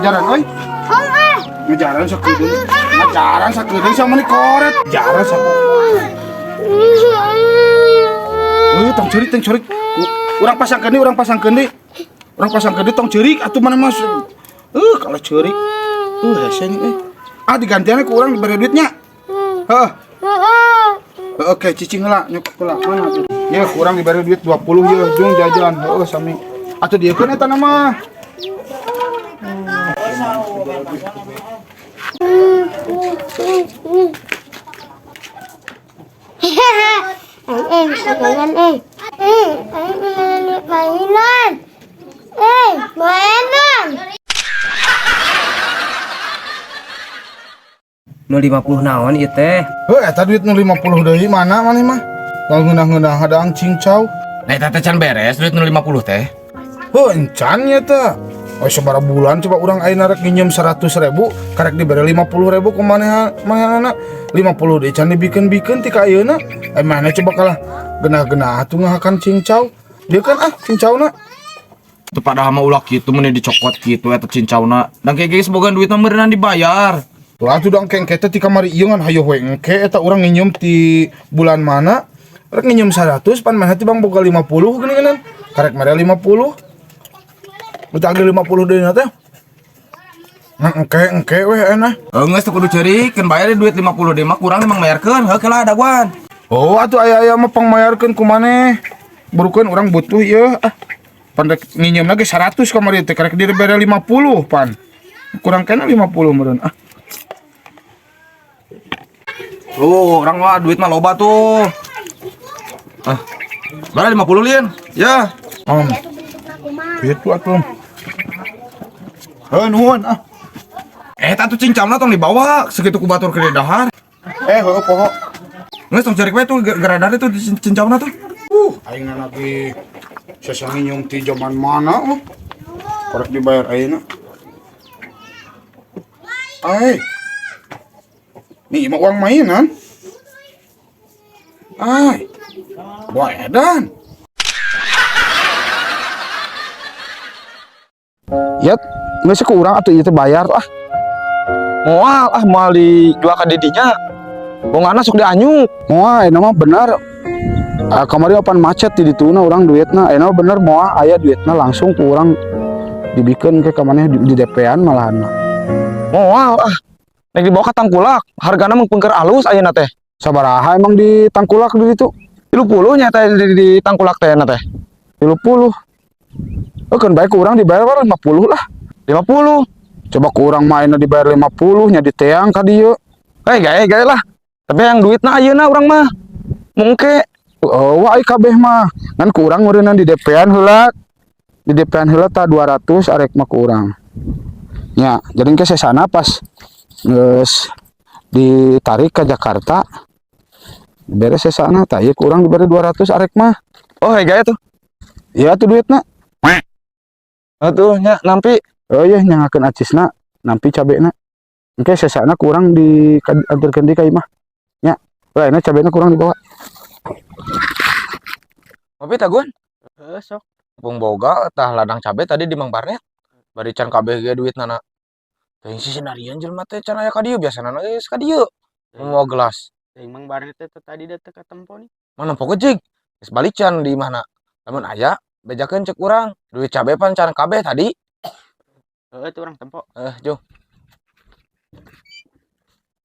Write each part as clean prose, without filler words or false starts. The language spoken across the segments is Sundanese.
Ngajaran euy. Ngajaran sakedeung. Ngajaran sakedeung sama ni koret. Jaran sakedeung. Tong ceurik, tong ceurik. Urang pasangkeun deui, urang pasangkeun deui. Urang pasangkeun deui tong ceurik atuh mana mas. Kalau ceurik. Hese nih euy. Ah, digantian ku urang dibere duitnya. Heeh. Oke, cicing heula, nyokok heula. Mana tuh? Ya, kurang dibere duit 20 ye, jung jajan. Heeh, sami. Atuh dieukeun eta mah. Mainan. Mainan. Nu 50 naon ieu teh? Heuh, eta duit nu 50 deui mana maneh mah? Ngeunah-ngeunah hadang cincau. Nah, eta teh can beres duit nu 50 teh. Heuh, encan nya teh. Oh, sabaraha bulan coba urang ayeuna rek nginjem 100.000, karek dibere 50.000 ku manehna. 50 deui can dibikeun-bikeun ti ka ayeuna. Maneh coba kalah genah-genah atuh ngahakan cincau. Dieu kan ah cincauna. Teu padahal mah ulah kitu mun dicokot kitu eta cincauna. Dan kayak geus boga duit mah meureunna dibayar. Tuh atuh dang kengke teh ti kamari ieu ngan hayoh we engke eta urang nginjem ti bulan mana? Rek nginjem 100 pan maneh teh bang boga 50 geuningan. Karek mere 50. Udah agak 50 deui na teh. Nah, engke engke weh enak. Heuh, geus teu kudu ceurik, keun bayar duit 50 deui mah kurang emang mayarkeun. Heuh kelah daguan. Oh, atuh aya-aya mah pangmayarkeun ku maneh. Burukeun urang butuh ieu. Ah, pan rek nginjem lagi 100 kamari teh karek dibere 50 pan. Kurang kena 50 meureun. Ah. Tuh, orang mah duit mah loba tuh. Ah. Berapa 50 lien? Ya. Gitu atuh. Heuh, nuhun ah. Eta tuh cincamna tong dibawa, segitu ku batur ke dahar. Heuh poho. Geus tong ceurik we tuh geradar itu cincamna tuh. Aing lagi sesa nginjem ti zaman mana oh. Korek dibayar ayeuna. Ai. Nih mah uang mainan. Ai. Wah edan. Yat, geus ku urang atuh ieu teh bayar ah. Moal ah moal dijual ka didinya. Bongana sok dianyuk. Moal ayeuna mah bener. Ah, kamari apan macet di dituna urang duitna. Ayeuna mah bener moal aya duitna langsung ku urang dibikeun ke ka maneh di DP-an malahan mah. Moal ah. Nek dibawa ka Tangkulak, hargana mah pengker alus ayeuna teh. Sabaraha emang di Tangkulak di ditu? 30 nya teh di Tangkulak teh na teh. 30. Oh, kan baik ku urang dibayar 50 lah. 50. Coba ku urang mah ayeuna dibayar 50 nya diteang ka dieu. Gae gae lah. Tapi yang duitna ayeuna urang mah. Mungke. Oh, wah, ai kabeh mah. Ngan ku urang meureunna di DP-an heula. Di DP-an heula ta 200 arek mah ku urang. Nya, jadi ke sesana pas geus ditarik ke Jakarta. Beres sesana tah ieu ku urang dibere 200 arek mah. Oh, gae tuh. Iya tuh duitna. Atuh nya nampi. Oh iya nyangakeun acisna, nampi cabena. Engke sesana ku urang di anterkeun deui ka imah. Nya, wah ini cabena kurang dibawa. Ngopi ta, Gun? Heeh, sok. Bung boga tah ladang cabe tadi di Mang Barnet. Bari can kabeh ge duitna na. Teuing si sinarian jelema teh can aya ka dieu biasana geus ka dieu. Mau gelas. Teuing Mang Barnet teh tadi da teu katempo nih. Mana nempo gejig. Geus balik can di imahna. Lamun aya bejakeun cek urang. Duit cabe pan can kabeh tadi. Heeh, tuh urang tempo. Jung.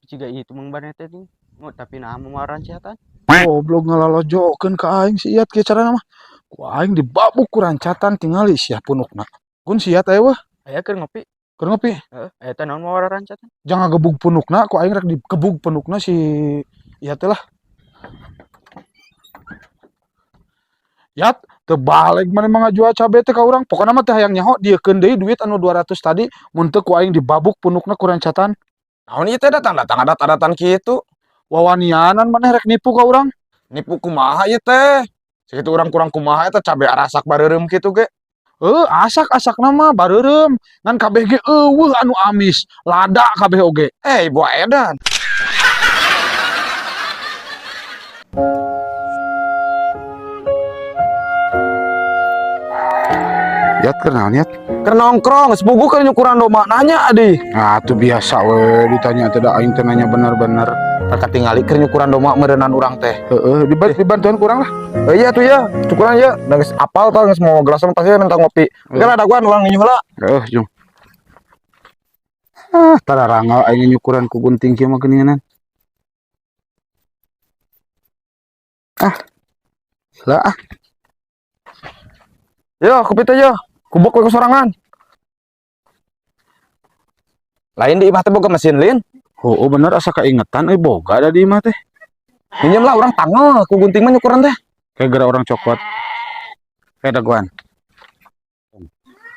Jiga itu Mang Barnet teh tuh. Mau tapi nah mau rancatan. Goblok ngalalojokeun ka aing si Iyat kieu carana mah. Ku aing dibabuk ku rancatan tingali sia punukna. Gun si Iyat aya wah. Aya keur ngopi. Keur ngopi. Heeh, aya teh naon mawa rancatan? Jangan gebug punukna, ku aing rek dikebug punukna si Iyat teh lah. Yat, teu balik maneh mah ngajual cabe teh ka urang. Pokona mah teh hayang nyaho dieukeun deui duit anu 200 tadi mun teu ku aing dibabuk punukna ku rancatan. Naon ieu teh datang-datang adat-adatan kitu? Wawanianan maneh rek nipu ka urang. Nipu kumaha ieu teh? Sakitu urang kurang kumaha eta cabe arasak bareureum kitu ge. Heuh, asak-asakna mah bareureum. Ngan kabeh ge eueuh anu amis, lada kabeh oge. Ibu edan. Yat, keur naon, Yat? Keur nongkrong, geus puguh keur nyukuran domba nanya adi. Ah, tuh biasa we ditanya teh, da aing teh nanya bener-bener. Katingali keur nyukuran domba meureunan urang teh. Heeh, dibantuan kurang lah. Eh, iya tuh ya, cukuran ya. Da geus apal tah, geus mau gelas pasti minta ngopi. Oke lah, dagoan urang nginyu heula. Heeh, jung. Ah, tararangal aing nyukuran ku gunting kieu mah geuningan. Ah. Lah ah. Yo, kopi teh yo. Kubok we ku sorangan. Lain di imah teh boga mesin lin. Oh, bener, asa kaingetan euy, boga da di imah teh. Minjem lah, urang tangel ku gunting mah nyukuran teh. Kayak gara orang cokot. Kayak dagoan.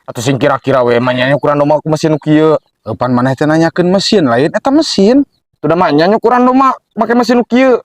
Atau sing kira-kira we mah nya nyukuran domba ku mesin nu kieu. Eupan maneh teh nanyakeun mesin, lain eta mesin. Tuh da mah nya nyukuran domba make mesin nu kieu.